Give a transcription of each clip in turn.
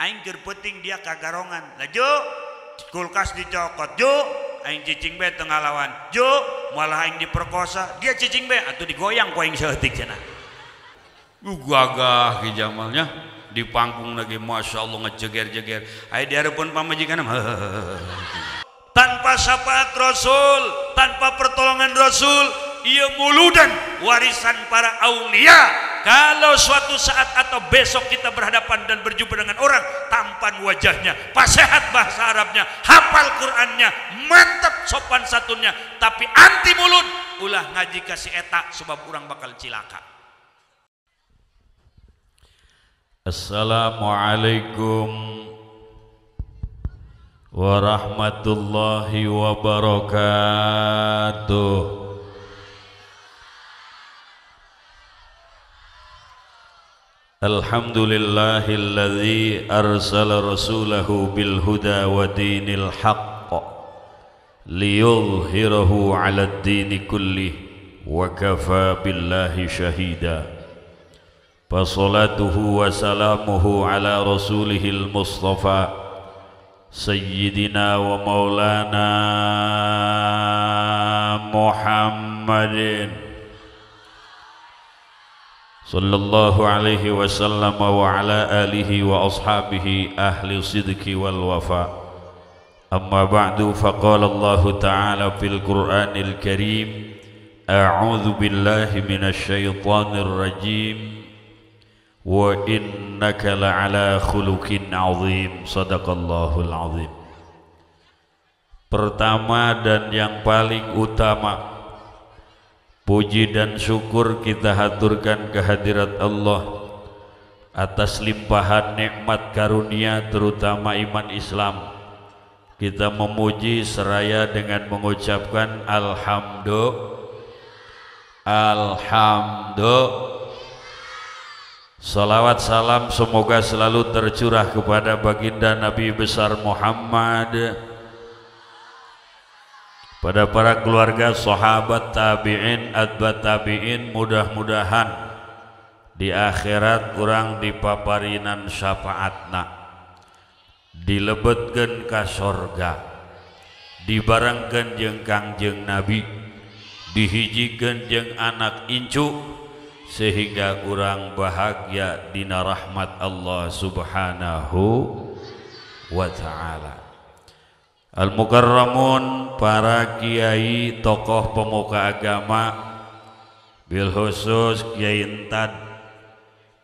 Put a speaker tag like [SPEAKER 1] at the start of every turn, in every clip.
[SPEAKER 1] Aing keur peuting dia kagarongan. Lah jo, kulkas dicokot jo, aing cicing bae teu ngalawan. Jo, malah aing diperkosa, dia cicing bae atuh digoyang ku aing saeutik cenah. Gagah Ki Jamalnya di panggung lagi masya Allah ngejeger-jeger. Ayo di hadapan pamajikan tanpa syafaat Rasul, tanpa pertolongan Rasul, ia muludan warisan para aulia. Kalau suatu saat atau besok kita berhadapan dan berjumpa dengan orang, tampan wajahnya, pasehat bahasa Arabnya, hafal Qur'annya, mantap sopan santunnya, tapi anti mulut, ulah ngaji kasih eta sebab orang bakal cilaka.
[SPEAKER 2] Assalamualaikum warahmatullahi wabarakatuh. Alhamdulillahilladzi arsala rasulahu bil huda wa dinil haqq liyudhhirahu 'alad dini kullih wa kafa billahi syahida. Fassalatuhu wa salamuhu ala rasulihil mustafa sayyidina wa maulana Muhammadin sallallahu alaihi wasallam wa ala alihi wa ashabihi ahli sidqi wal wafa. Amma ba'du, faqala Allahu ta'ala fil Qur'anil Karim, a'udzu billahi minasy syaithanir rajim, wa innaka la'ala khuluqin 'azim. Sadaqallahul 'azim. Pertama dan yang paling utama, puji dan syukur kita haturkan kehadirat Allah atas limpahan nikmat karunia terutama iman Islam. Kita memuji seraya dengan mengucapkan alhamdulillah, alhamdulillah. Salawat salam semoga selalu tercurah kepada baginda Nabi besar Muhammad, pada para keluarga, sahabat, tabi'in, atba tabi'in. Mudah-mudahan di akhirat kurang dipaparinan syafaatna, dilebetkeun ka sorga, dibarengkeun jeung Kangjeng Nabi, dihijikeun jeung anak incu, sehingga urang bahagia dina rahmat Allah Subhanahu wa ta'ala. Al-Mukarramun, para kiai, tokoh pemuka agama, bil khusus Kiai Entad,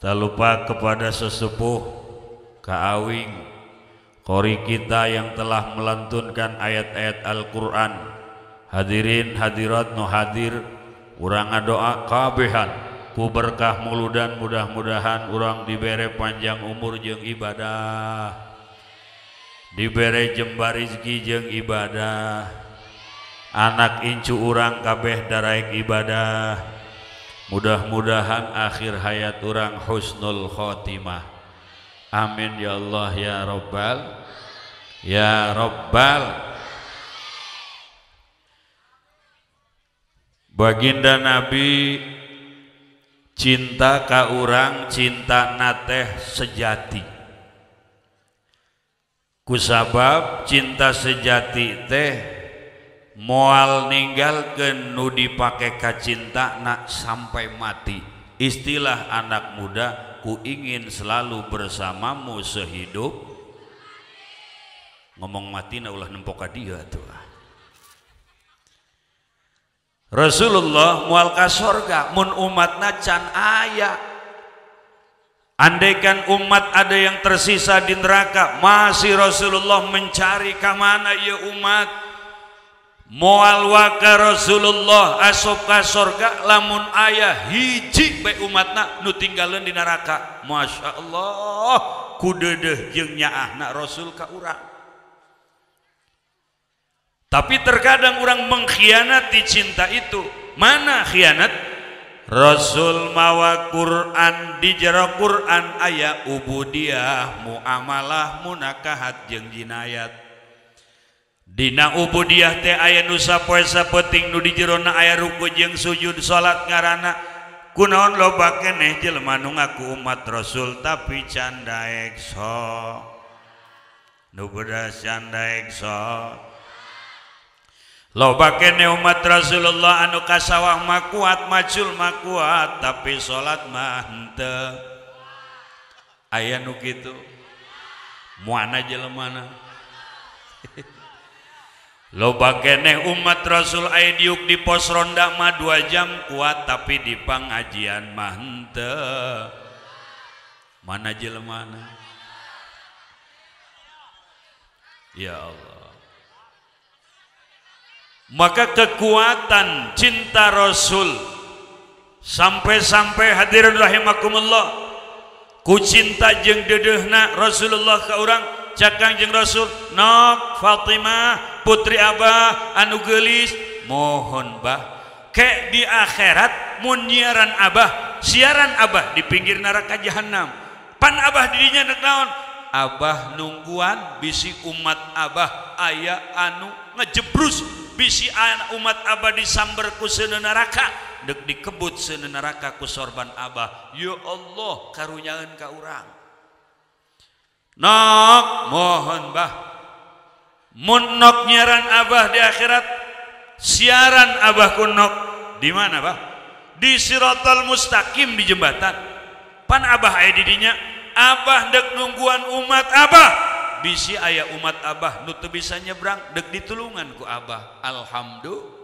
[SPEAKER 2] tak lupa kepada sesepuh Kaawing, qori kita yang telah melantunkan ayat-ayat Al-Quran. Hadirin hadirat nu hadir, urang ngadoa kabehan ku berkah muludan, mudah-mudahan urang dibere panjang umur jeung ibadah, dibere jembar rezeki jeung ibadah, anak incu urang kabeh daraek ibadah, mudah-mudahan akhir hayat urang husnul khotimah. Amin ya Allah ya Rabbal ya Rabbal. Baginda Nabi cinta ka urang, cinta nateh sejati. Kusabab cinta sejati teh moal ninggalkeun nu dipake ka cinta nak sampai mati. Istilah anak muda, ku ingin selalu bersamamu sehidup. Ngomong mati na ulah nempok ka dia tuh. Rasulullah moal ka sorga mun umatna can aya. Andaikan umat ada yang tersisa di neraka, masih Rasulullah mencari kamana ya umat. Moal waka Rasulullah asup ka sorga lamun aya hiji bae umatna nu tinggalin di neraka. Masya Allah, kudeudeuh jeung nyaahna Rasul ka urang. Tapi terkadang orang mengkhianati cinta itu. Mana khianat? Rasul mawa Quran, di jero Quran aya ubudiyah, muamalah, munakahat jeung jinayat. Dina ubudiyah teh aya nu sapoe sapenting, nu di jerona aya ruku jeung sujud salat ngaranna. Kunaon loba keneh jelema nu ngaku umat Rasul tapi can daek so. Nu bedas can daek so. Loba keneh umat Rasulullah anu ka sawah mah kuat, macul mah kuat, tapi salat mah henteu. Aya nu kitu. Moana jelemana. Loba keneh umat Rasul aya diuk di pos ronda mah 2 jam kuat tapi di pangajian mah henteu. Mana jelemana? Ya Allah. Maka kekuatan cinta Rasul sampai-sampai hadirin rahimakumullah ku cinta jeung dedehna Rasulullah ka urang cakang jeung Rasul nok Fatimah putri abah anu geulis mohon bah ke di akhirat mun nyiaran abah siaran abah di pinggir neraka jahanam pan abah didinya nek naon abah nungguan bisi umat abah aya anu ngejebrus bisi umat abah disamber ku seuneu neraka dek dikebut seuneu neraka ku sorban abah. Ya Allah karunyaeun ka urang nok mohon bah mun nok nyiaran abah di akhirat siaran abah ku nok di mana bah di siratal mustaqim di jembatan pan abah aya di dinya abah dek nungguan umat abah bisi aya umat abah nu teu bisa nyebrang dek ditulungan ku abah. Alhamdulillah.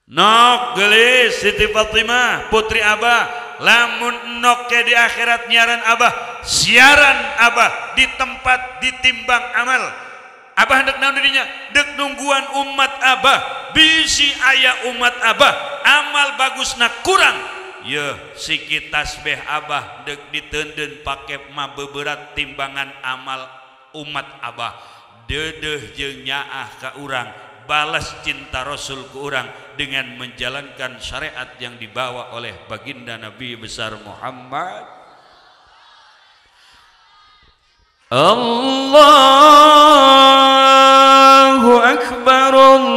[SPEAKER 2] Nok geulis Siti Fatimah putri abah lamun nok ke di akhirat nyiaran abah siaran abah di tempat ditimbang amal abah dek naon dinya dek nungguan umat abah bisi aya umat abah amal bagusna kurang yeuh siki tasbih abah dek ditenden pake ma beberat timbangan amal umat abah deudeuh jeung nyaah ka urang balas cinta Rasul ke urang dengan menjalankan syariat yang dibawa oleh baginda Nabi besar Muhammad.
[SPEAKER 3] Allahu Akbar, Allahu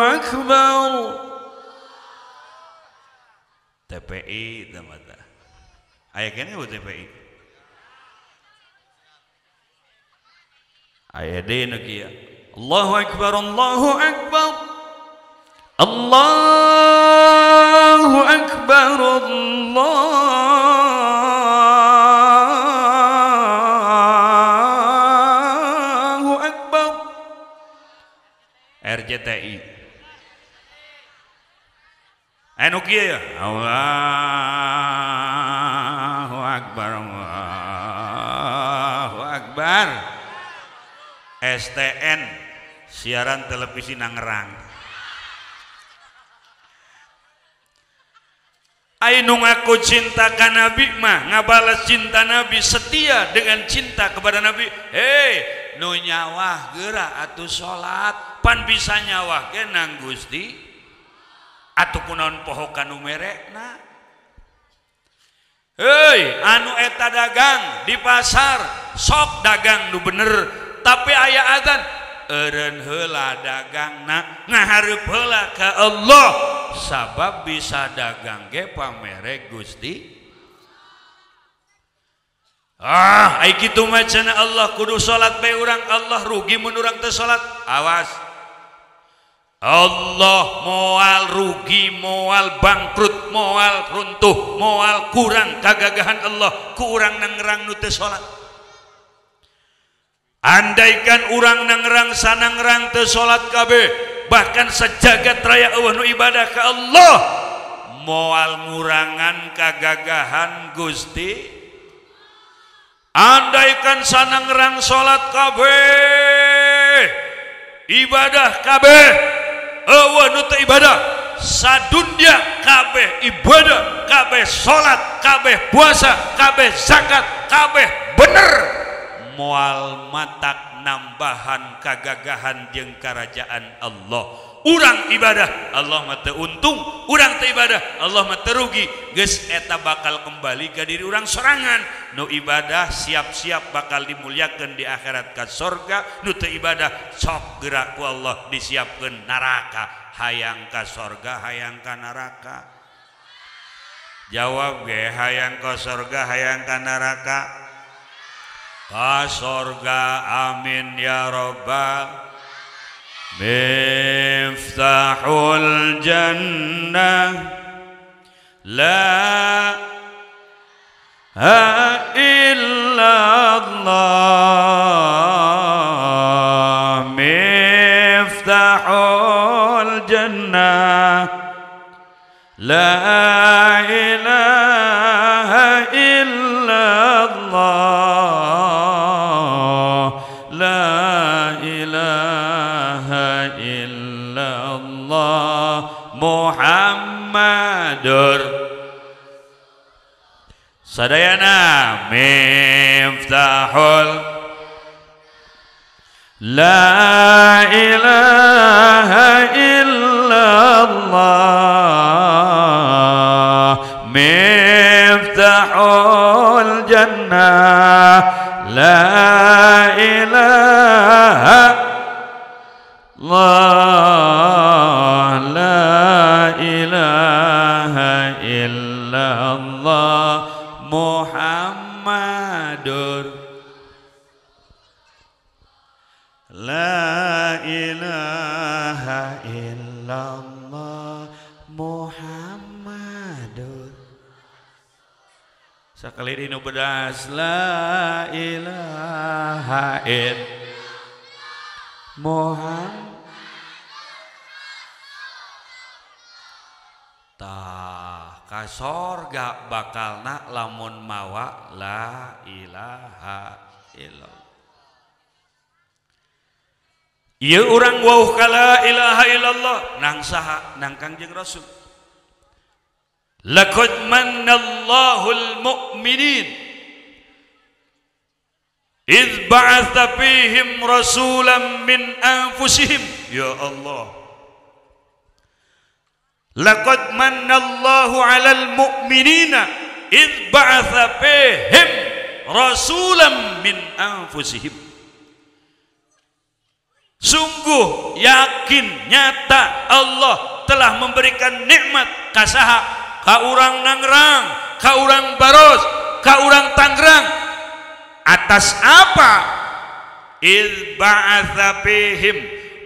[SPEAKER 3] Akbar.
[SPEAKER 2] TPI mata. Aya keneh bu TPI. Aya deui nu kieu.
[SPEAKER 3] Allahu Akbar, Allahu Akbar, Allahu Akbar, Allahu Akbar.
[SPEAKER 2] RCTI. Anu kieu ya. Allahu Akbar, Allahu Akbar. STN siaran televisi Nangerang. Ayo ngaku cinta ka Nabi mah ngabalas cinta Nabi, setia dengan cinta kepada Nabi. Hei, nu nyawah geura atuh salat, pan bisa nyawah ge nang Gusti. Atuh kunaon poho ka nu merekna. Hei, anu eta dagang di pasar, sok dagang nu bener, tapi aya adzan eureun heula dagangna, ngahareup heula ka Allah. Sabab bisa dagang ge pamere Gusti. Ah, ai kitu mah cenah Allah kudu salat bae urang, Allah rugi mun urang teu salat. Awas. Allah moal rugi, moal bangkrut, moal runtuh, moal kurang kagagahan Allah ku urang nangerang nu teu salat. Andaikan urang nangerang sanangerang teu salat kabeh, bahkan sejagat raya eueuh nu ibadah ka Allah, moal ngurangan kagagahan Gusti. Andaikan sanangerang salat kabeh, ibadah kabeh, eueuh nu teu ibadah, sadunya kabeh ibadah, kabeh salat, kabeh puasa, kabeh zakat, kabeh bener, moal matak nambahan kagagahan jeung kerajaan Allah. Urang ibadah Allah mah teu untung, urang teu ibadah Allah mah teu rugi. Geus eta bakal kembali ka diri urang sorangan. Nu ibadah siap-siap bakal dimuliakeun di akhirat ka sorga, nu teu ibadah sok geura ku Allah disiapkeun neraka. Hayang ka sorga, hayang ka neraka. Jawab ge, hayang ka sorga, hayang ka neraka. Ka sorga, amin ya rabbal. Miftahul jannah la illallah, miftahul jannah la ilaha illallah, la ilaha illallah Muhammadur sadayana. Miftahul la ilaha illallah, miftahul jannah la ilaha Allah, la ilaha illallah Muhammadur la ilaha illallah Muhammadur. Sakali dinu bedas la ilaha illallah Muhammad. Tah ka sorga bakalna lamun mawa la ilaha illallah. Ieu urang wauh ka la ilaha illallah nang saha? Nang Kangjeng Rasul. Laqad mannallahu al-mu'minin idz ba'atsa fihim rasulan min anfusihim. Ya Allah, laqad mannallahu 'alal mu'minina idz ba'atsa fihim rasulan min anfusihim. Sungguh yakin nyata Allah telah memberikan nikmat kasaha, ka urang Nangrang, ka urang Baros, ka urang Tangerang. Atas apa? Idz ba'atsa fihim,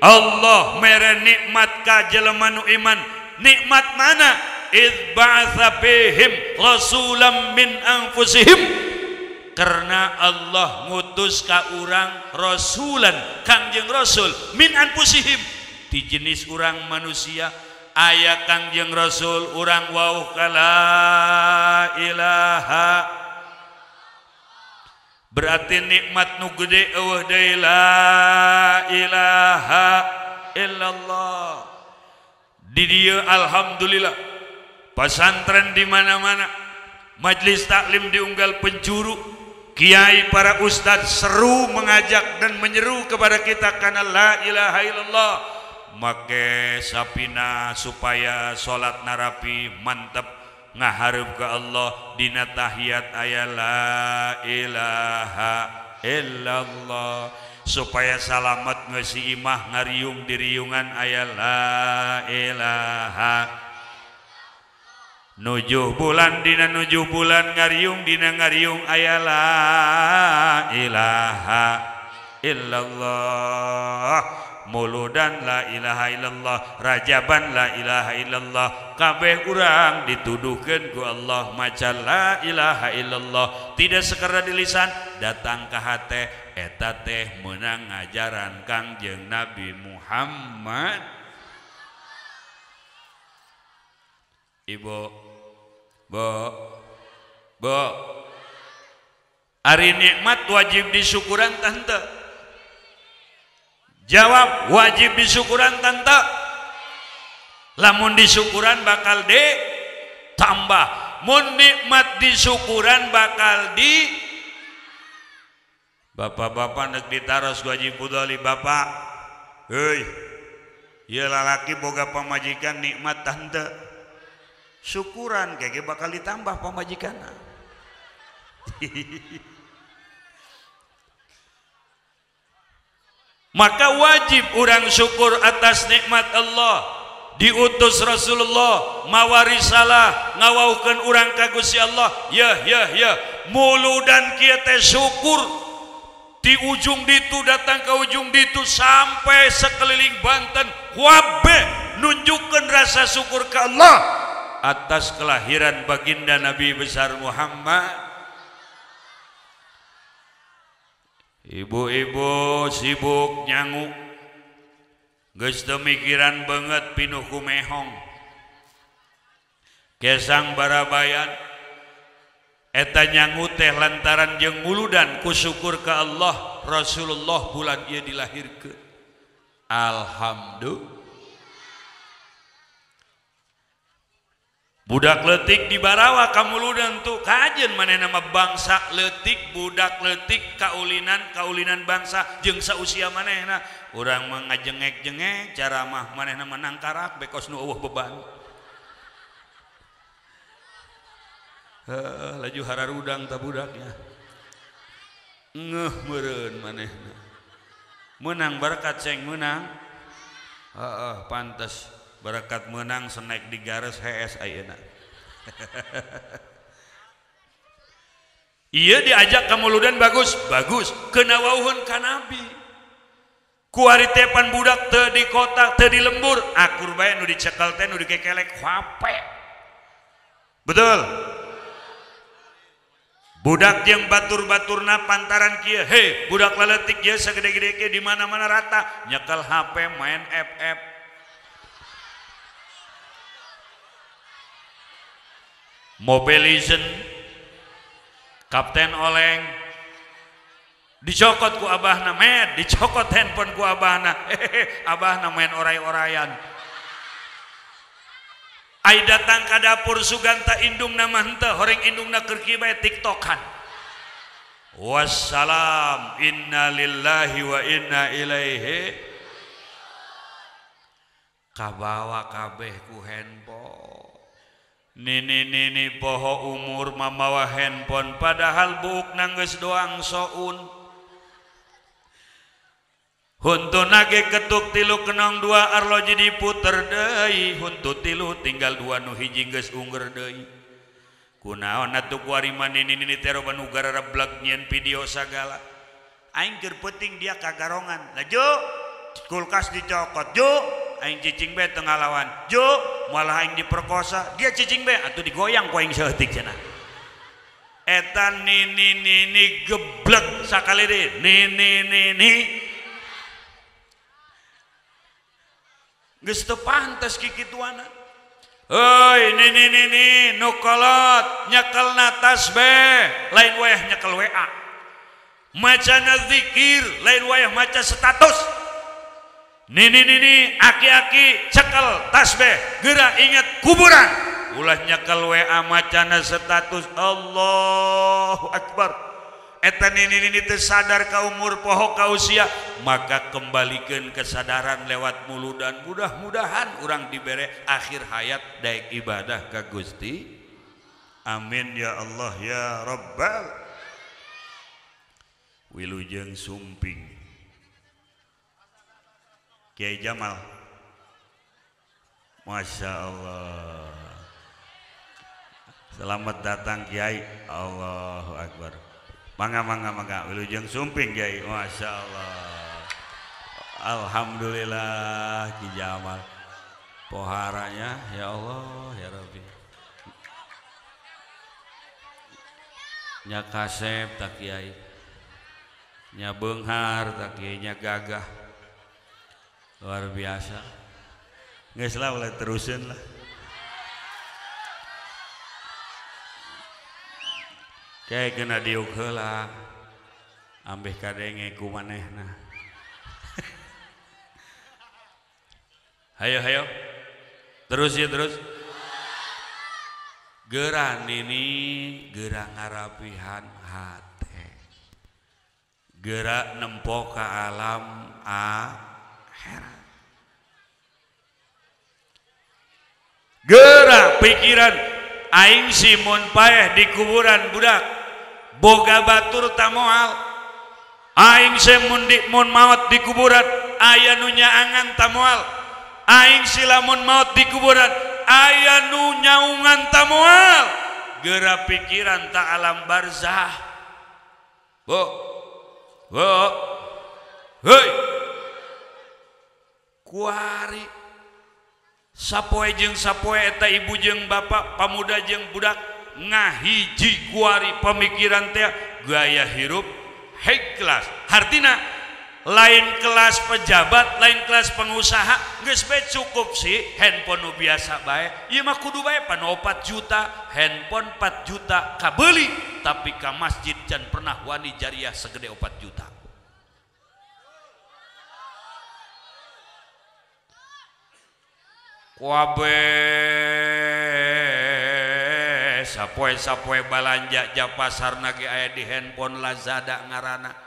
[SPEAKER 2] Allah mere nikmat ka jelema nu iman. Nikmat mana? Idz ba'atsa fihim rasulan min anfusihim. Karena Allah ngutus ka urang rasulan, Kangjeng Rasul, min anfusihim, di jenis urang manusia. Aya Kangjeng Rasul urang wauh ka la ilaha, berarti nikmat nu gede eueuh deui la ilaha illallah. Di dieu alhamdulillah pesantren di mana-mana, majelis taklim di unggal penjuru, kiai para ustadz seru mengajak dan menyeru kepada kita karena la ilaha illallah. Make sapina supaya salat narapi mantep ngahareup ka Allah, dina tahiyat aya la ilaha illallah, supaya salamet ngeusi imah ngariung diriungan aya la ilaha. Nujuh bulan dina nujuh bulan ngariung dina ngariung aya la ilaha illallah. Muludan la ilaha illallah, rajaban la ilaha illallah, kabeh urang dituduhkeun ku Allah maca la ilaha illallah. Tidak sekedar di lisan, datang ka hate, eta teh meunang ajaran Kangjeng Nabi Muhammad. Ibu, bu, bu, ari nikmat wajib disyukuran tante. Jawab, wajib disyukuran tante. Lamun disyukuran bakal de tambah. Mun nikmat disyukuran bakal di. Bapak-bapak nek ditaros ku Haji Fudhali, bapak, hei, Ieu lalaki boga pamajikan nikmat tante. Syukuran kege bakal ditambah pamajikanna. Maka wajib orang syukur atas nikmat Allah. Diutus Rasulullah mawa risalah ngawaukeun urang ka Gusti Allah. Ya ya ya, muludan kieu teh syukur. Di ujung ditu datang ke ujung ditu sampai sekeliling Banten wabe nunjukkeun rasa syukur ke Allah atas kelahiran baginda Nabi besar Muhammad. Ibu-ibu sibuk nyangu geus teu mikiran banget pinuh ku mehong kesang barabayan eta nyangu teh lantaran jeung muludan ku syukur ka Allah. Rasulullah bulan ieu dilahirkeun. Alhamdulillah. Budak leutik di Barawa kamuludan tuh kajen manehna mah bangsa leutik, budak leutik kaulinan kaulinan bangsa jeung sausia manehna. Urang mah ngajengek-jengek cara mah manehna menang karak bekos nu eueuh beban. Heuh, laju hararudang ta budaknya. Ngeuh meureun manehna. Meunang berkat ceng meunang. Heeh, pantes. Berkat menang senaik di garis HS ayeuna. Iya diajak ka muludan bagus, bagus. Kena wauhun ka nabi. Kuari tepan budak teu di kota, teu di lembur, akur bae nu dicekel teh nu dikekelek HP. Betul. Budak jeung batur-baturna pantaran kieu, hei budak laletik ieu sagede-gede kieu di mana-mana rata, nyekel HP main FF. Mobile Legend, Kapten Oleng, dicokot ku abahna med, dicokot handphone ku abahna, hehehe, abahna main oray-orayan. Ai datang ka dapur suganta indungna mah henteu, horeng indungna keur kieu bae tiktokan. Wassalam, inna lillahi wa inna ilaihi. Kabawa kabeh ku handphone. Nini-nini poho umur mamawa handphone padahal buuk nanggeus doang soun. Huntu nage ketuk tilu kenong dua arloji diputer deui, huntu tilu tinggal dua nu hiji geus ungger deui. Kunaon atuh kuari mah nini-nini teh roba nu gararebleg nyieun video sagala. Aing keur peuting dia kagarongan. Laju kulkas dicokot, ju aing cicing bae teu ngalawan, ju malah aing diperkosa, dia cicing bae atuh digoyang ku aing saeutik cenah. Eta nini nini geblek sakali deui, nini nini geus teu pantes kikituana. Heuy nini nini nu kolot nyekelna tasbih lain wayah nyekel WA, macana zikir lain wayah maca status. Nini nini aki-aki cekel tasbih geura ingat kuburan, ulah nyekel WA macana status. Allahu Akbar. Eta nini nini teu sadar ka umur poho ka usia, maka kembalikan kesadaran lewat muludan. Mudah-mudahan urang dibere akhir hayat daek ibadah ka Gusti. Amin ya Allah ya Rabbal. Wilujeng sumping Kiai Jamal, Masya Allah. Selamat datang Kiai. Allahu Akbar. Mangga mangga mangga. Wilujeng sumping Kiai. Masya Allah. Alhamdulillah Ki Jamal. Poharanya ya Allah ya Rabbi. Nya kasep tak Kiai. Nya beunghar tak Kiai, nya gagah. Luar biasa. Geus lah ulah terusin lah. Kayak kena diuk heula. Ambeh kadenge ku manehna. Hayo hayo. Terus ya terus. Geura nini geura ngarapihan hate. Geura nempo ka alam akhirat. Gerak pikiran aing si mun paeh di kuburan budak boga batur tamoal. Aing si mun di mun maot di kuburan aya nu nyaangan tamoal. Aing si lamun maot di kuburan aya nu nyaungan tamoal. Gerak pikiran tak alam barzah. Bu, bu, hei, kuari sapoe jeung sapoe eta ibu jeung bapak, pamuda jeung budak ngahiji kuari pemikiran teh gaya hirup high class. Hartina lain kelas pejabat, lain kelas pengusaha, geus bae cukup sih handphone nu biasa bae. Ieu mah kudu bae pan 4 juta, handphone 4 juta kabeuli, tapi ka masjid can pernah wani jariah segede 4 juta. Kuabe sapoe-sapoe balanja ja pasar nage aya di handphone Lazada ngaranna.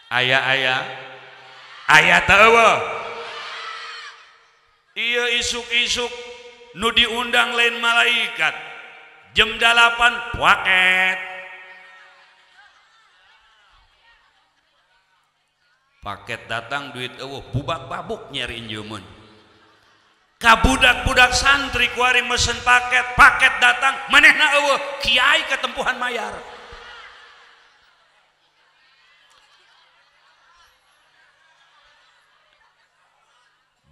[SPEAKER 2] Aya-aya aya teu eueuh. Ieu isuk-isuk nu diundang lain malaikat. Jam 8 paket. Paket datang duit eueuh bubak-babuk nyeri injeumeun. Ka budak-budak santri kuari mesen paket, paket datang manehna eueuh kiai ketempuhan mayar.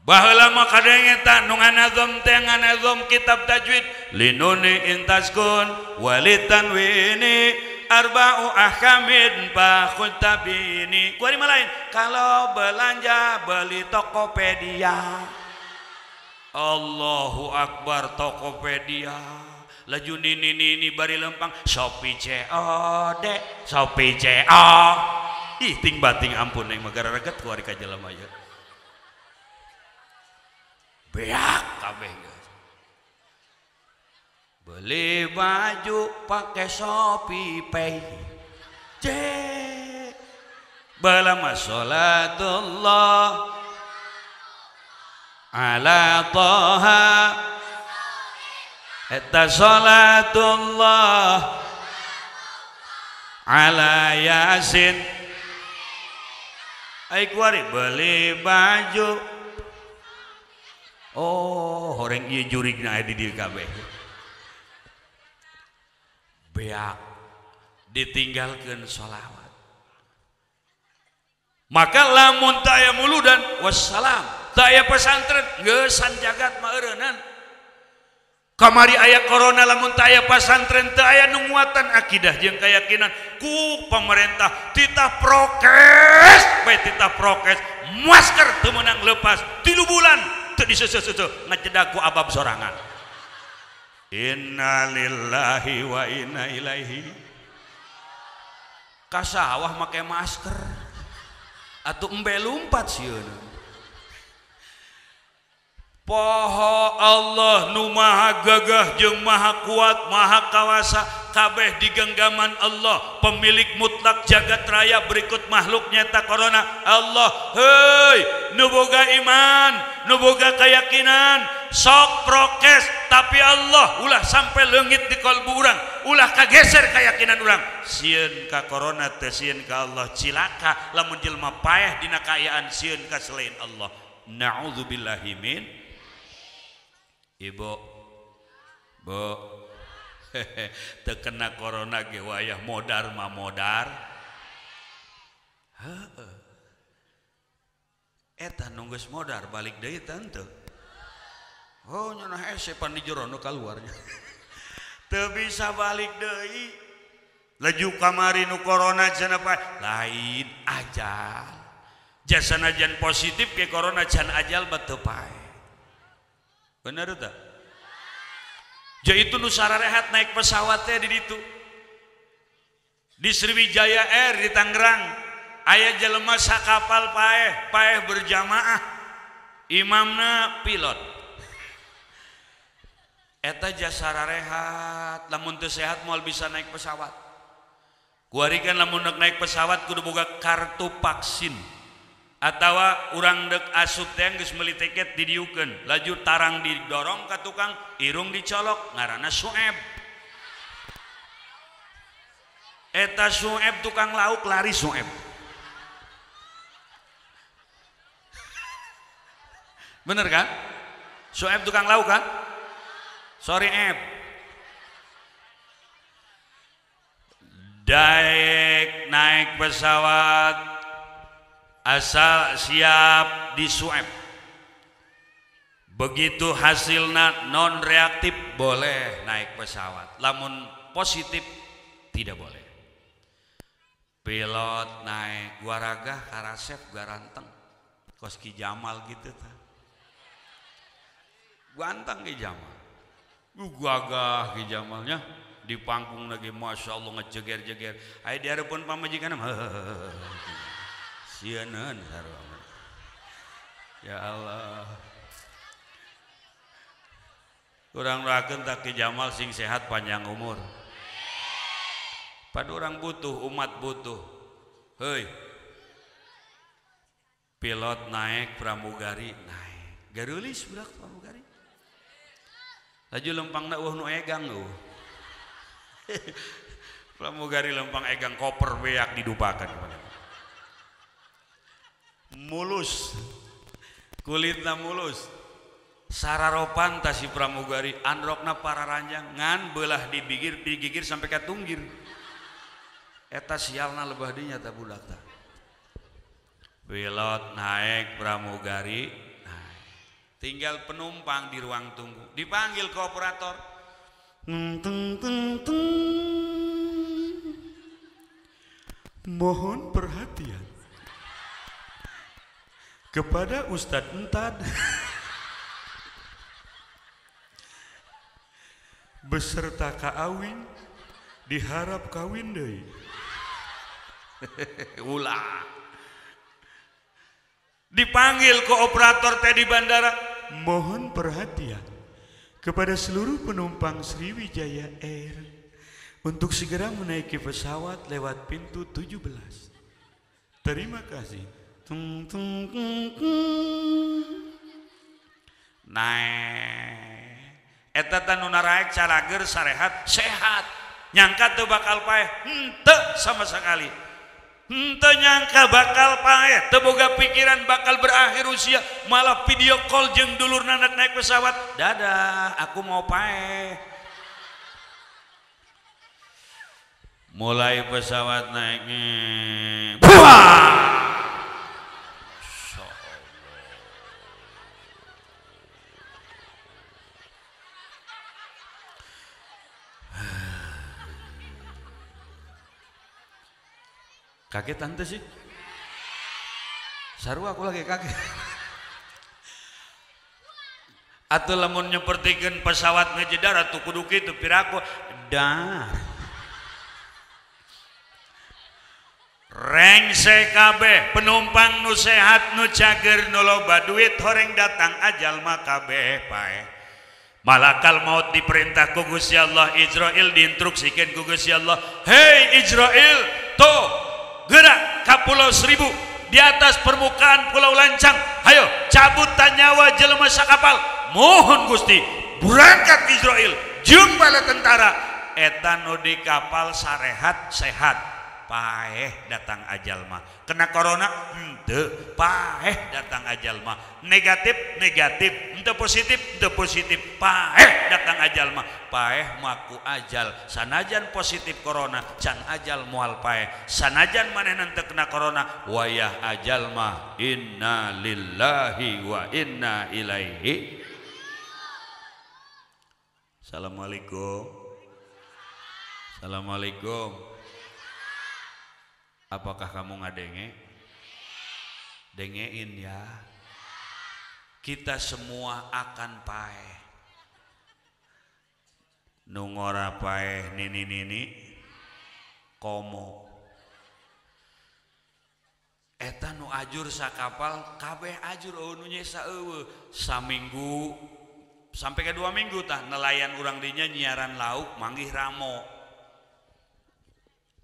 [SPEAKER 2] Baheula mah kadenge ta nu nganazom teh nganazom kitab tajwid linuni intaskun walitanwini arba'u ahkamin fakhuntabini. Kuari mah lain kalau belanja beli Tokopedia. Allahu Akbar Tokopedia. Laju nini nini bari lempang Shopee COD Shopee CO. Ih ting bating ampun neng magara reget kuari ka jelema ieu. Beak kabeh geus. Beli baju pakai Shopee Pay. C. Baheula mah salatullah ala toha eta salatullah ala yasin. Ai kuari beli baju. Oh, horeng ieu jurigna aya di dieu kabeh. Beak ditinggalkeun sholawat. Maka lamun teu aya muludan wassalam, teu aya pesantren geusan jagat mah eureunnan. Kamari aya corona lamun teu aya pesantren teu aya nu nguatan akidah jeung keyakinan ku pemerintah titah prokes bae titah prokes masker teu meunang lepas 3 bulan teu diseuseut-seuseut ngajedag ku abab sorangan. Innalillahi wa inna ilaihi. Ka sawah make masker atuh embe lumpat sieun. Poho Allah nu maha gagah jeung maha kuat maha kawasa kabeh di genggaman Allah pemilik mutlak jagat raya berikut makhluk nyata corona. Allah heuy nu boga iman nu boga keyakinan sok prokes tapi Allah ulah sampai leungit di kalbu urang ulah kageser keyakinan urang sieun ka corona teh sieun ka Allah cilaka lamun jelema paeh dina kaayaan sieun ka selain Allah. Na'udzubillahi min. Ibu, bu, terkena corona ge wayah modar ma modar. Heeh. Eta nu geus modar balik deui teu. Oh nya hese pan di jero nu kaluarnya. Teu bisa balik deui. Laju kamari nu corona cenah lain ajal. Jasana jan positif ke corona can ajal bat teu pae. Bener tak? Jadi itu nu sararehat naik pesawat teh di ditu. Di Sriwijaya Air di Tangerang aya jelema sakapal paeh, paeh berjamaah. Imamna pilot. Eta jasa rehat, lamun teu sehat moal bisa naik pesawat. Kuari kan lamun naik pesawat kudu boga kartu vaksin. Atawa urang dek asup teh geus meuli tiket didiukeun, laju tarang didorong ka tukang, irung dicolok, ngaranna Sueb. Eta Sueb tukang lauk lari Sueb. Bener kan? Sueb tukang lauk kan? Sorry Eb. Daek naik pesawat asal siap di swab, begitu hasilnya non reaktif boleh naik pesawat, lamun positif tidak boleh. Pilot naik guaragah karasep garanteng kos Ki Jamal gitu ta, ganteng Ki Jamal, gagah Ki Jamalnya di panggung lagi masya Allah ngejeger-jeger, ayo di hadapan pamajikan sieun sarua. Ya Allah. Urang doakeun tak Ki Jamal sing sehat panjang umur. Pada orang butuh, umat butuh. Hei. Pilot naik, pramugari naik. Garulis budak pramugari. Laju lempangna eueuh nu egang eueuh. Pramugari lempang egang koper beak didupakan kepada. Mulus, kulitna mulus, sararopan ta si pramugari, androkna pararanjang ngan belah dibigir digigir sampai ka tunggir. Eta sialna lebah dinya ta budak ta. Pilot naik, pramugari naik, tinggal penumpang di ruang tunggu, dipanggil ke operator. Teng teng teng. Mohon perhatian kepada Ustadz Entad beserta Kak Awin diharap kawin deui. Ulah. Dipanggil ke operator teh di bandara. Mohon perhatian kepada seluruh penumpang Sriwijaya Air untuk segera menaiki pesawat lewat pintu 17. Terima kasih. Tung tung tung tung. Naik. Eta teh nu naraek carager sarehat sehat. Nyangka teu bakal paeh, henteu sama sekali. Henteu nyangka bakal paeh, teu boga pikiran bakal berakhir usia, malah video call jeung dulurna naik pesawat. Dadah, aku mau paeh. Mulai pesawat naik. Buah! Kaget tante sih, sarua aku lagi kaget. Atau lamun nyepertikeun pesawat ngejedar atuh kudu kitu piraku dar. Rengse kabeh penumpang nu sehat nu cager nu loba duit horeng datang ajal mah kabeh paeh. Malakal maut diperintah ku Gusti Allah, Israil diinstruksikeun ku Gusti Allah, "Hei Israil, tuh gerak ke Pulau Seribu, di atas permukaan Pulau Lancang, ayo cabut nyawa jelema sakapal." Mohon Gusti, berangkat Israel jeung bala tentara. Eta nu di kapal sarehat sehat, paeh datang ajal mah. Kena corona henteu, paeh datang ajal mah. Negatif negatif, henteu positif henteu positif, paeh datang ajal mah. Paeh maku ajal, sanajan positif corona can ajal moal paeh. Sanajan manehna teu kena corona, wayah ajal mah inna lillahi wa inna ilaihi. Assalamualaikum. Assalamualaikum. Apakah kamu ngadenge? Dengein ya. Kita semua akan paeh. Nu ngora paeh nini-nini komo. Eta nu ajur sakapal kabeh ajur eueuh nu nyesa eueuh. Saminggu sampai ke 2 minggu tah nelayan urang dinya nyiaran lauk manggih ramo.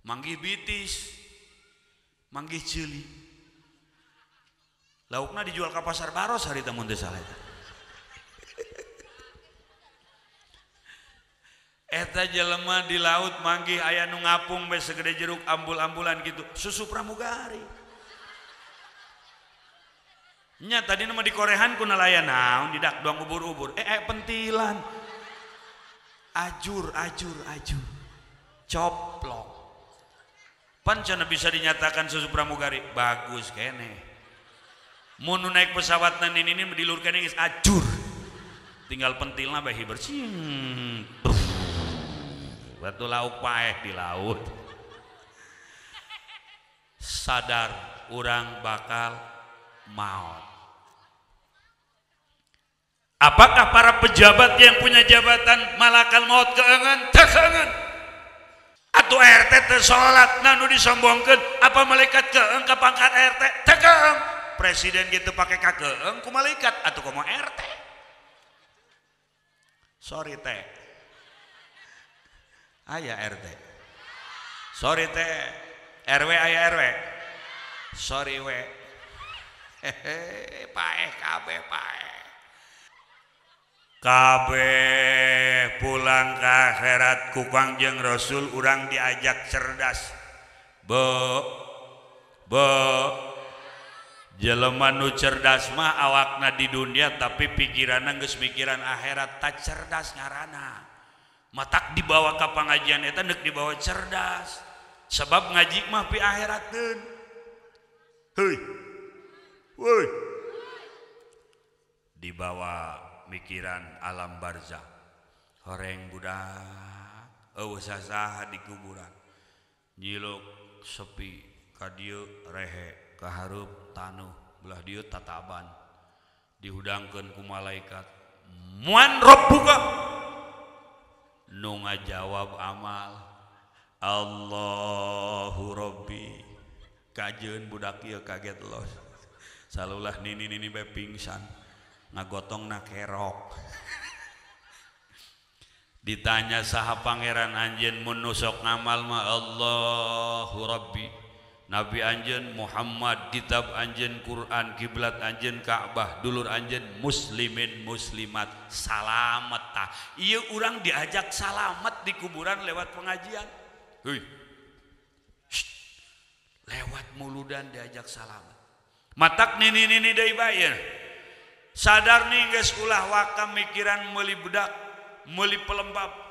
[SPEAKER 2] Manggih bitis. Manggih ceuli. Laukna dijual ka pasar Baros harita mun teu salah eta. Eta jelema di laut manggih aya nu ngapung bae segede jeruk ambul-ambulan gitu, susu pramugari. Nya tadi nama di korehan ku nelayan naon didak doang ubur-ubur. Pentilan. Ajur ajur ajur. Coplok. Pan cenah bisa dinyatakan susu pramugari bagus kene. Mun nu naik pesawat nan ini dilurkeun geus ajur. Tinggal pentilna bae bersih. Batu lauk paeh di laut. Sadar urang bakal maut. Apakah para pejabat yang punya jabatan malakal maut keengan? Teu keungeun. Atuh RT teu salat, nah nu disombongkeun, apa malaikat keeng ka pangkat RT? Teu keeng. Presiden gitu pakai kakeeng ku malaikat atuh komo RT. Sorry teh. Aya RT. Sorry teh. RW aya RW. Sorry we. Hehe, paeh kabeh paeh. Kabeh pulang ke akhirat ku Kangjeng Rasul urang diajak cerdas. Be be jelema nu cerdas mah awakna di dunia tapi pikiranna geus mikiran akhirat, tak cerdas ngaranna. Matak dibawa ka pangajian eta neuk dibawa cerdas. Sebab ngaji mah pi akhirateun. Heuy. Woi. Dibawa mikiran alam barzah. Horeng budak eueuh sasaha di kuburan. Nyiluk sepi ka dieu rehe, ka hareup tanuh, belah dieu tataban. Dihudangkeun ku malaikat. Muan rabbuka? Nu ngajawab amal Allahu Rabbi. Kajeun budak ieu kaget los. Salulah nini-nini bae pingsan. Ngagotongna kerok. Ditanya saha pangeran anjeun mun nu sok ngamal mah Allahu Rabbi. Nabi anjeun Muhammad, kitab anjeun Quran, kiblat anjeun Ka'bah, dulur anjeun muslimin muslimat. Salamet tah. Ieu urang diajak salamet di kuburan lewat pengajian. Heuy. Lewat muludan diajak salamet. Matak nini-nini deui bae. Sadar nih geus ulah waka mikiran meuli bedak, meuli pelembab.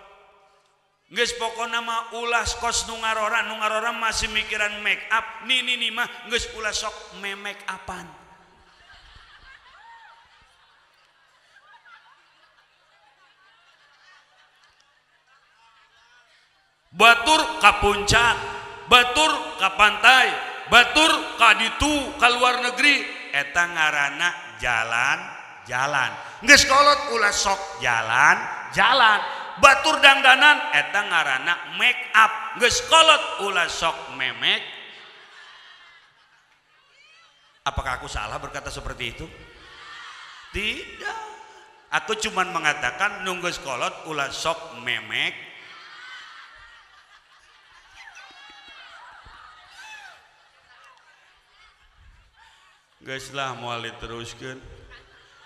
[SPEAKER 2] Geus pokona mah ulah kos nu ngarora, nu ngarora masih mikiran make up, nini nini mah geus ulah sok me-make upan. Batur ka puncak, batur ka pantai, batur ka ditu ka luar negeri, eta ngaranna jalan-jalan. Geus kolot ulah sok jalan-jalan. Batur dangdanan eta ngaranna make up. Geus kolot ulah sok memek. Apakah aku salah berkata seperti itu? Tidak. Aku cuman mengatakan nu geus kolot ulah sok memek. Geus lah moal diteruskeun.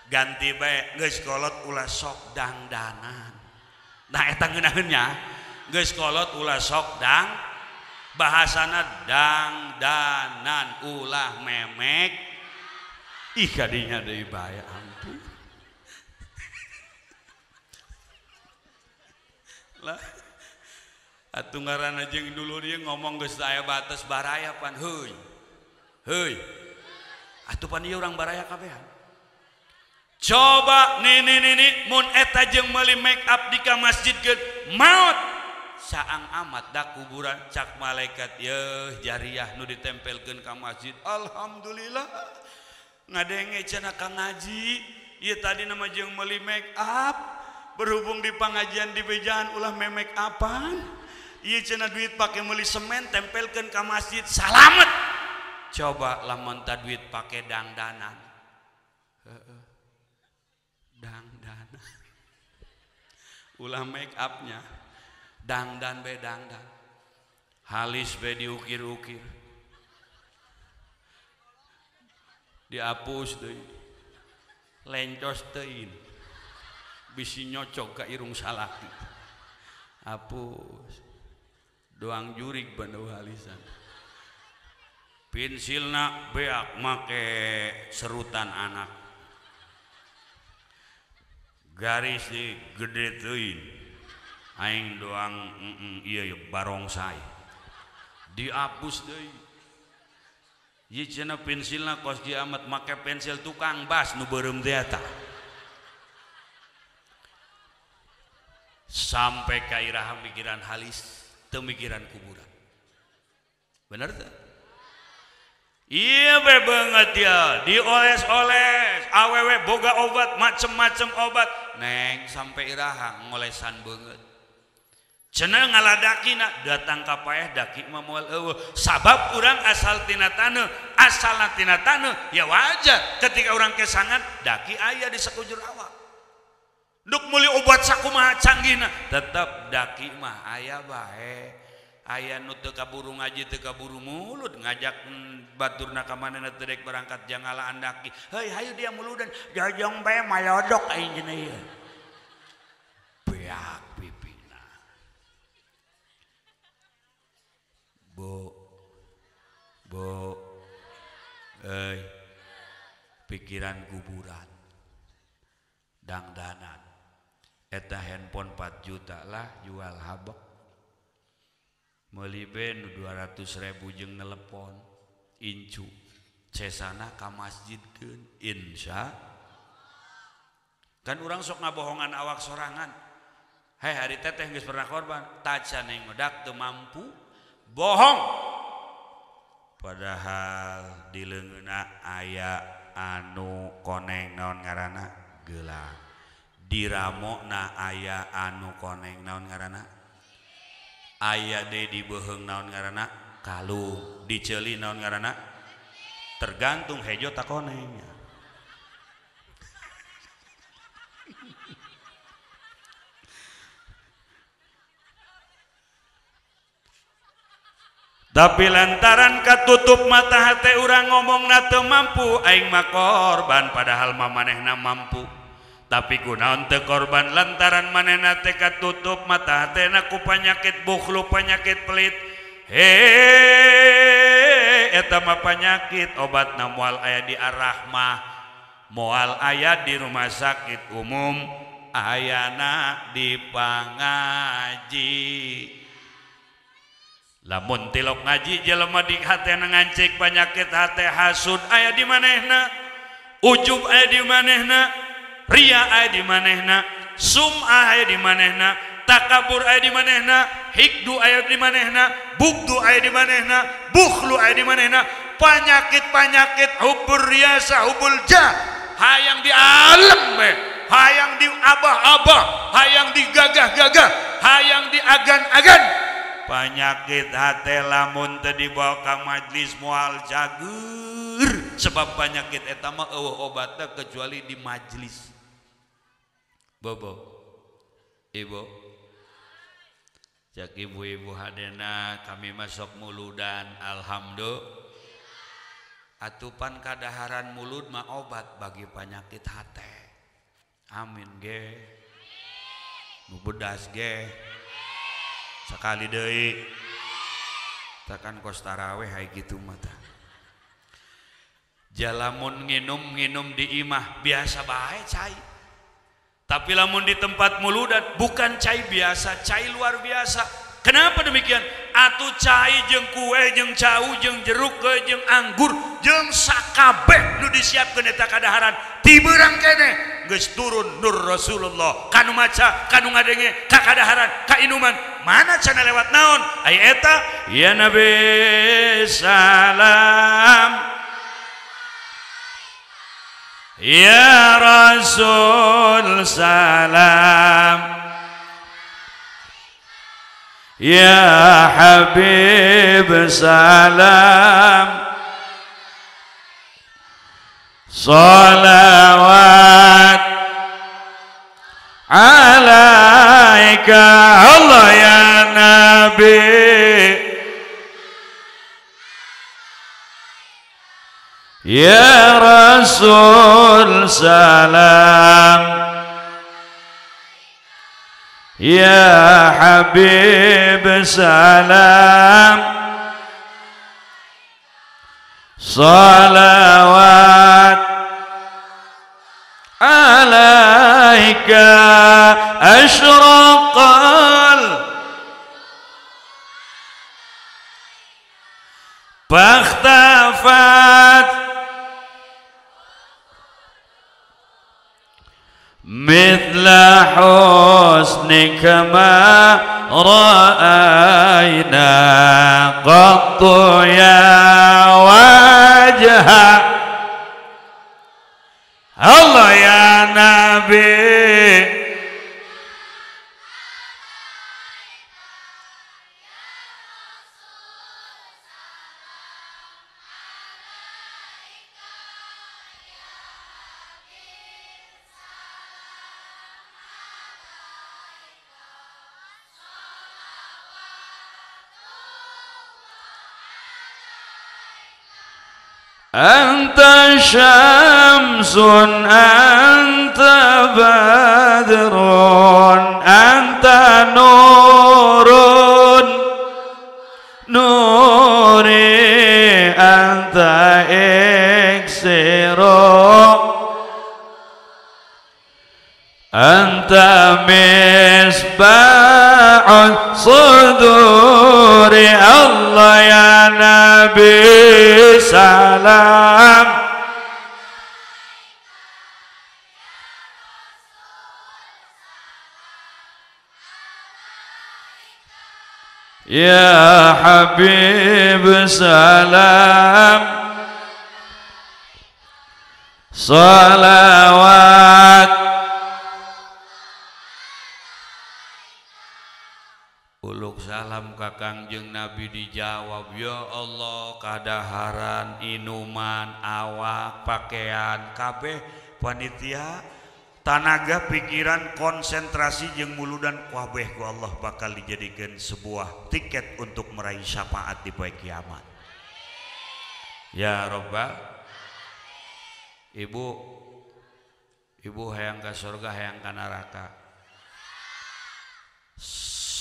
[SPEAKER 2] Ganti bae geus kolot ulah sok dangdanan. Nah eta ngeunaheun nya geus kolot ulah sok dang, bahasana dangdanan ulah memek. Ih kadinya deui bae ampun. Lah atuh ngaranna jeung dulur ieu ngomong geus aya batas baraya pan heuy. Heuy. Atuh pan ieu urang baraya kabehan. Coba nini nini mun eta jeung meuli make up di ka masjid geus maot. Saang amat da kuburan cak malaikat yeuh jariah nu ditempelkeun ka masjid. Alhamdulillah. Ngadenge cenah ka ngaji, ieu tadi nama jeung meuli make up, berhubung di pangajian di bejaan ulah me-make upan. Ieu cenah duit pake meuli semen tempelkeun ka masjid salamet. Coba lamun ta duit pake dangdanan. Heeh. Dangdanan. Ulah make upnya. Dangdan be dangdan. Halis be diukir-ukir. Dihapus deui. Lencos teuing. Bisi nyocok ka irung salaki. Hapus. Doang jurig bandau halisan. Pensilna beak make serutan anak. Garis di gede teuing. Aing doang ieu barongsai. Dihapus deui. Ieu cenah pensilna kos kiamat make pensil tukang bas nu beureum teh eta. Sampai ka iraha mikiran halis, teu mikiran kuburan. Bener teu? Iya be banget ya, dioles-oles, awewe boga obat, macem-macem obat. Neng sampai iraha ngolesan banget. Cenah ngaladakina datang ka paeh daki mah moal eueuh. Sabab urang asal tina taneuh, asalna tina taneuh ya wajar ketika urang kesangan daki aya di sakujur awak. Duk meuli obat sakumaha canggihna tetep daki mah aya bae. Aya nu teu kaburu ngaji teu kaburu mulut ngajak baturna ka manehna teu dek berangkat jangalaan daki. Heuy hayu dia muludan jojong bae malodok aing cenah ieu. Beak pipina. Bu. Bu. Euy. Pikiran kuburan. Dangdanan. Eta handphone 4 juta lah jual habek. Meuli be nu 200.000 jeung nelepon incu cesana ka masjidkeun insya kan urang sok ngabohongan awak sorangan. Hei hari teteh geus pernah korban tacan yang ngodak teu mampu bohong padahal di leungeunna aya anu koneng naon ngaranna gelang diramokna aya anu koneng naon ngaranna aya deui di beuheung naon ngaranna kalung diceuli naon ngaranna tergantung hejo ta konengnya. Tapi lantaran katutup mata hate urang ngomongna teu mampu aing mah korban padahal mah manehna mampu. Tapi kunaon teu korban lantaran manehna teh katutup mata hatena ku panyakit bukhlu penyakit pelit. Hei eta mah panyakit obatna moal aya di Ar-Rahmah, moal aya di rumah sakit umum, ayana di pangaji. Lamun tilok ngaji jelema di hatena ngancik penyakit hate hasud aya di manehna, ujub aya di manehna, ria aya di manehna, sum'ah aya di manehna, takabur aya di manehna, hikdu aya di manehna, bugdu aya di manehna, bukhlu aya di manehna, penyakit-penyakit hubur riasa, hubul jah, hayang di alam we, hayang di abah-abah, hayang di gagah-gagah, hayang di agan-agan. Penyakit hate lamun teu dibawa ka majlis moal cager sebab penyakit eta mah eueuh obatna kecuali di majlis. Bobo ibu cak ibu-ibu hadena kami masuk muludan alhamdulillah. Atupan kadaharan mulut mah obat bagi penyakit hate. Amin ge. Nu bedas ge. Sekali deui tekan kos taraweh hay gitu mata. Jalamun nginum-nginum di imah biasa bae cai. Tapi lamun di tempat muludan bukan cai biasa, cai luar biasa. Kenapa demikian? Atuh cai jeung kue jeung cau jeung jeruk jeung anggur jeung sakabeh nu disiapkeun eta kadaharan ti beurang keneh geus turun nur Rasulullah kanu maca kanu ngadenge ka kadaharan ka inuman mana cenah lewat naon ai eta ya Nabi salam ya Rasul salam ya Habib salam salawat alaika Allah ya Nabi Ya Rasul salam, ya Habib salam, salawat alaika asyraqal bakhtafat mithla husnika ma ra'ayna qattu ya wajha Allah ya Nabi. Anta syamsun, anta badrun, anta nurun nuri, anta iksiru, anta misbahun suduri. Allah ya Nabi salam, ya Habib salam, salawat. Uluk salam ka Kangjeng Nabi dijawab, ya Allah kadaharan, inuman, awak, pakaian, kabeh panitia, tanaga, pikiran, konsentrasi jeung muludan kabeh ku Allah bakal dijadikan sebuah tiket untuk meraih syafaat di poe kiamat. Ya Rabbal, ibu, ibu hayang ka surga, hayang ka neraka.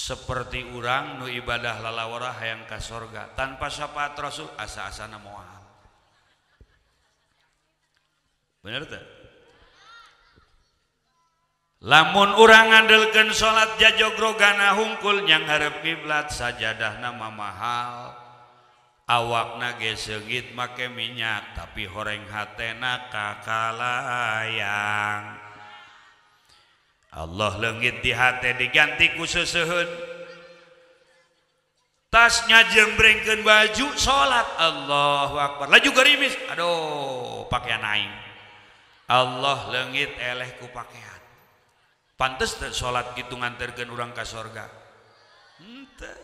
[SPEAKER 2] Seperti urang nu ibadah lalawara hayang ka sorga tanpa syafaat Rasul asa-asana moal. Bener teu? Lamun urang ngandelkeun salat jajogrogana hungkul nyang hareup kiblat, sajadahna mamahal, awakna ge seungit make minyak, tapi horeng hatena kakalayang. Allah leungit di hate diganti ku seuseuheun, tasnya jembrengkeun baju salat, Allahu akbar, laju gerimis, aduh pakaian aing, Allah leungit eleh ku pakaian. Pantes teu salat kitu nganterkeun urang ka sorga? Henteu.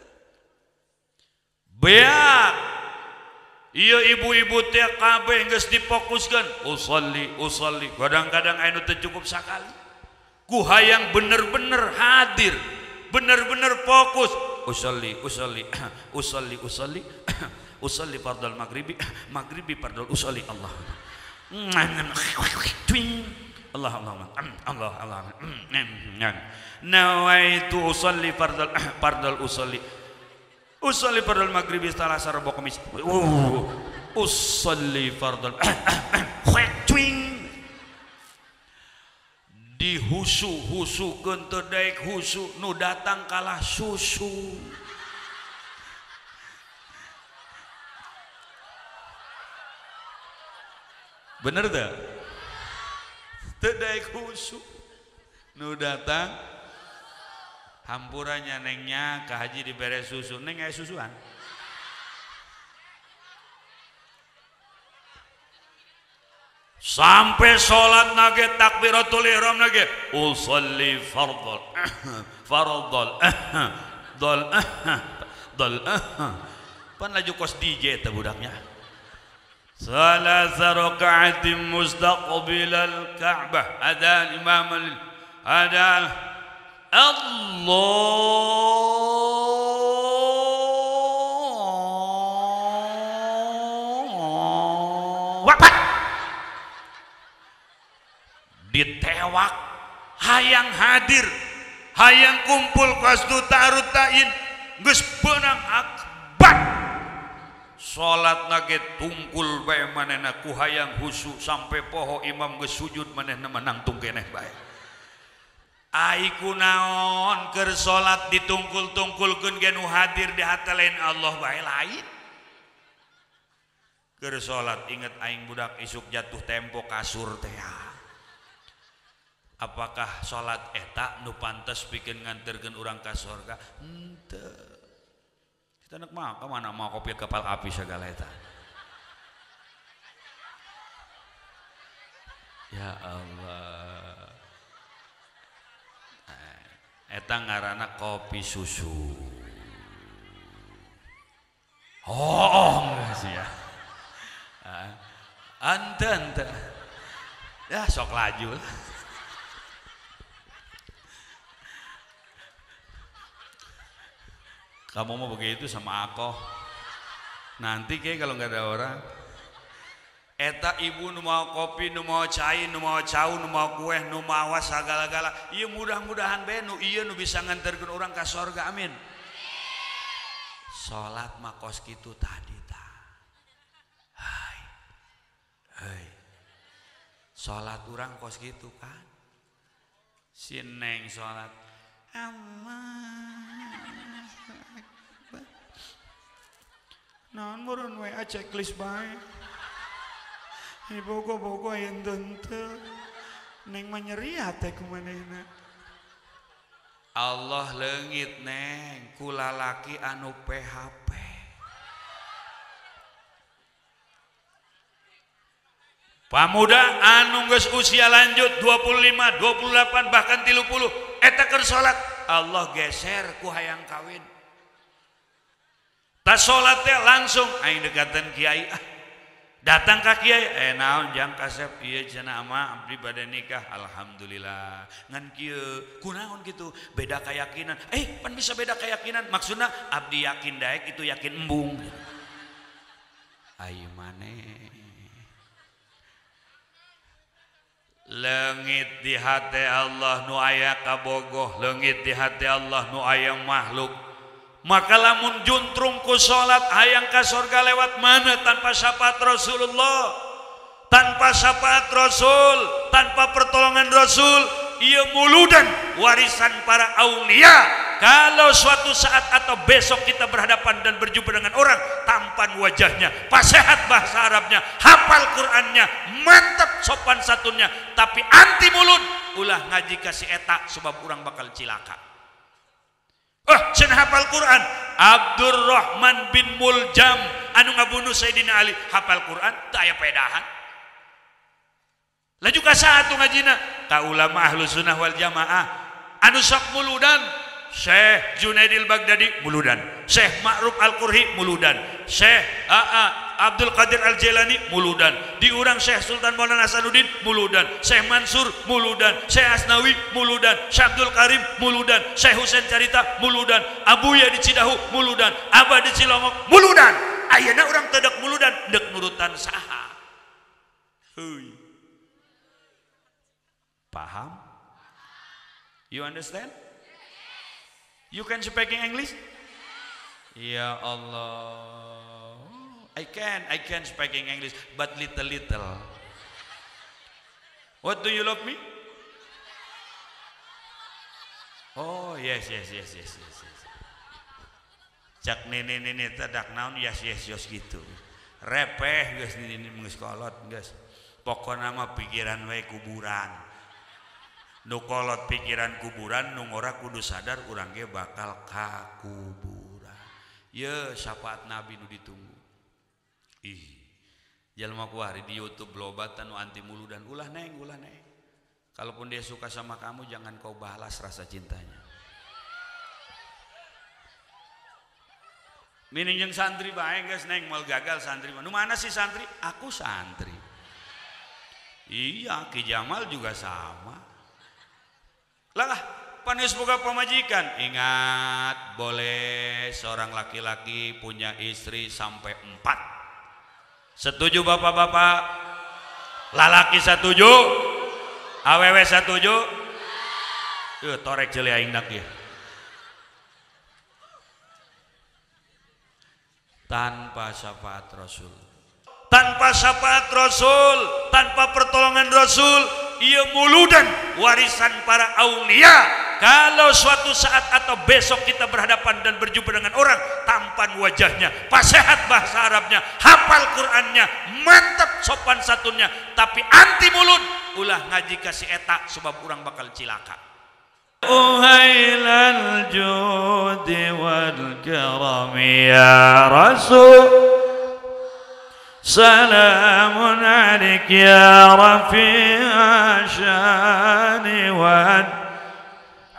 [SPEAKER 2] Beak ieu ibu-ibu teh kabeh geus difokuskeun, usolli usolli, kadang-kadang aya nu teu cukup sakali. Ku hayang bener-bener hadir, bener-bener fokus. Usolli, usolli, usolli, usolli, usolli fardal maghribi, maghribi fardal usolli. Allah, Allah, Allah, Allah, Allah. Nawaitu usolli fardal, fardal usolli, usolli fardal maghribi setelah asar rebo kemis. Usolli fardal, dihusu-husukeun teu daek husu, nu datang kalah susu. Bener teu? Teu daek husu, nu datang hampurannya nengnya ka haji dibere susu, neng aya susuan. Sampai sholat nage takbiratul ihram nage usolli fardhal fardhal dal dal pan laju kos DJ teh budaknya. Salasa raka'atin mustaqbilal Ka'bah ada imam ada Allah Akbar. awak hayang hadir hayang kumpul qasdu ta'arud ta'in geus beunang akbar salat nage tungkul bae manehna ku hayang husu sampai poho imam geus sujud manehna menangtung keneh bae. Ai kunaon keur salat ditungkul-tungkulkeun ge nu hadir di hate lain Allah bae lain. Keur salat inget aing budak isuk jatuh tempo kasur teh. Apakah salat eta nu pantes bikin nganterkeun urang ka sorga? Henteu. Kita nek mah ka mana mau kopi kapal api segala eta. Ya Allah. Eta ngaranna kopi susu. Oh, geus ya. Ente ente. Ya sok laju lah. Kamu mau begitu sama aku. Nanti kayak kalau nggak ada orang. Eta ibu nu mau kopi, nu mau cai, nu mau cau, nu mau kue, nu mawa segala-gala. Iya mudah-mudahan be nu iya nu bisa nganterkeun urang ka sorga, amin. Salat mah kos kitu tadi ta. Hai. Hai. Salat urang kos kitu kan. Si neng salat. Allah. Naon meureun WA checklist bae. Bogo-bogo aya henteu. Neng mah nyeri hate ku manehna. Allah leungit neng ku lalaki anu PHP. Pamuda anu geus usia lanjut 25, 28 bahkan 30 eta keur salat Allah geser ku hayang kawin. Tas salat teh langsung aing dekatan kiai ah. Datang ka kiai naon jang kasep ieu cenah ama abdi bade nikah alhamdulillah ngan kieu kunaon kitu beda keyakinan pan bisa beda keyakinan maksudna abdi yakin daek itu yakin embung ai maneh leungit di hati Allah nu aya kabogoh leungit di hati Allah nu aya makhluk. Maka lamun juntrung ku salat hayang ka sorga lewat mana tanpa syafaat Rasulullah, tanpa syafaat Rasul, tanpa pertolongan Rasul, ieu muludan warisan para aulia. Kalau suatu saat atau besok kita berhadapan dan berjumpa dengan orang tampan wajahnya, pasehat bahasa Arabnya, hafal Qur'annya, mantap sopan santunnya, tapi anti mulud, ulah ngaji kasih eta sebab urang bakal cilaka. Cenah hafal Quran Abdurrahman bin Muljam anu ngabunuh Sayyidina Ali hafal Quran teu aya pedahan. Laju ka saha atuh ngajina? Ka ulama Ahlus Sunnah wal Jamaah anu sok muludan Syekh Junaidil Baghdadi muludan, Syekh Ma'ruf Al-Qurhi muludan, Syekh Abdul Qadir Al-Jailani muludan, diurang Syekh Sultan Maulana Hasanuddin muludan, Syekh Mansur muludan, Syekh Asnawi muludan, Syekh Abdul Karim muludan, Syekh Husain Carita muludan, Abuya di Cidahu muludan, Abah di Cilongok muludan. Ayeuna urang teu dek muludan, dek nurutan saha? Heuy. Paham? You understand? You can speaking English? Ya Allah. I can speaking English, but little little. What do you love me? Oh yes yes yes yes yes. Cak nene nene tadak naon yes yes yes gitu. Repeh guys nene geus kolot guys. Pokona mah pikiran we kuburan. Nu kolot pikiran kuburan nu ngora kudu sadar urang ge bakal ka kuburan. Ye syafaat Nabi nu ditunggu. Ih, jelma kuari di YouTube loba nu anti muludan ulah neng, ulah neng. Kalaupun dia suka sama kamu jangan kau balas rasa cintanya. Mining jeung santri bae geus neng moal gagal santri. Nu mana sih santri? Aku santri. Iya, Ki Jamal juga sama. Lah, panis boga pamajikan. Ingat, boleh seorang laki-laki punya istri sampai 4. Setuju bapak-bapak? Lalaki setuju? Awewe satuju? Torek ceuli aing nak ieu. Tanpa syafaat Rasul,
[SPEAKER 1] tanpa syafaat Rasul, tanpa pertolongan Rasul, ia muludan warisan para aulia. Kalau suatu saat atau besok kita berhadapan dan berjumpa dengan orang, tampan wajahnya, pasehat bahasa Arabnya, hafal Qur'annya, mantap sopan santunnya, tapi anti mulud, ulah ngaji kasih eta sebab orang bakal cilaka.
[SPEAKER 2] Uhailal judi wal karami ya Rasul, salamun alaik ya rafi'a syani wa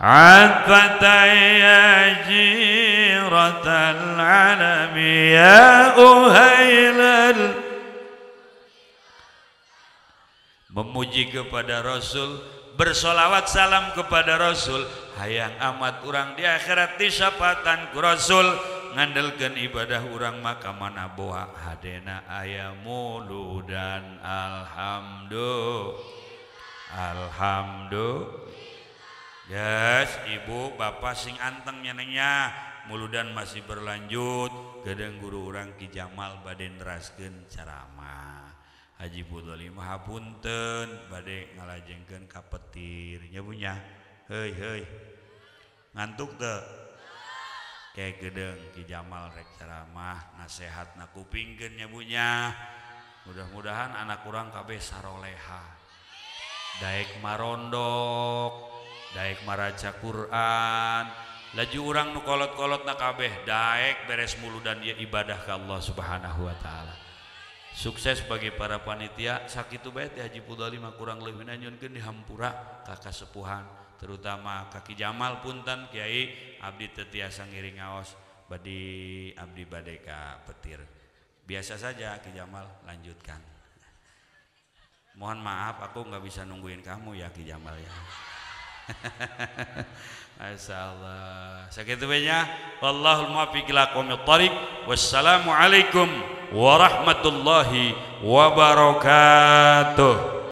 [SPEAKER 2] عفة يا جيرة العالم يا أهيل.
[SPEAKER 1] Memuji kepada Rasul, bersolawat salam kepada Rasul, hayang amat urang di akhirat disyafaatan ku Rasul, ngandelkeun ibadah urang maka mana boa hadena aya muludan. Alhamdulillah, alhamdulillah. Yes, ibu bapak sing anteng nyenengnya, muludan masih berlanjut. Gedeng guru urang Ki Jamal bade neraskeun ceramah. Haji Budoli mah hapunten bade ngalajengkeun ka petir nya bunya. Heuy heuy. Ngantuk teu? Kayak gedeng Ki Jamal rek ceramah nasehatna kupingkeun nya bunya. Mudah-mudahan anak urang kabeh saroleha. Daek marondok, daek maraca Quran, laju urang nu kolot-kolot na kabeh daek beres muludan dia ibadah ke Allah Subhanahu wa taala. Sukses bagi para panitia. Sakitu bae teh Haji Pudali mah kurang leuwihna nyunkeun dihampura ka kasepuhan, terutama ka Ki Jamal. Punten Kiai, abdi teu tiasa ngiring ngaos, badi abdi bade ka petir. Biasa saja Ki Jamal, lanjutkan. Mohon maaf aku nggak bisa nungguin kamu ya Ki Jamal ya. Masya Allah. Sakitu bae nya. Wallahul muwaffiq ila aqwamit thariq. Wassalamualaikum warahmatullahi wabarakatuh.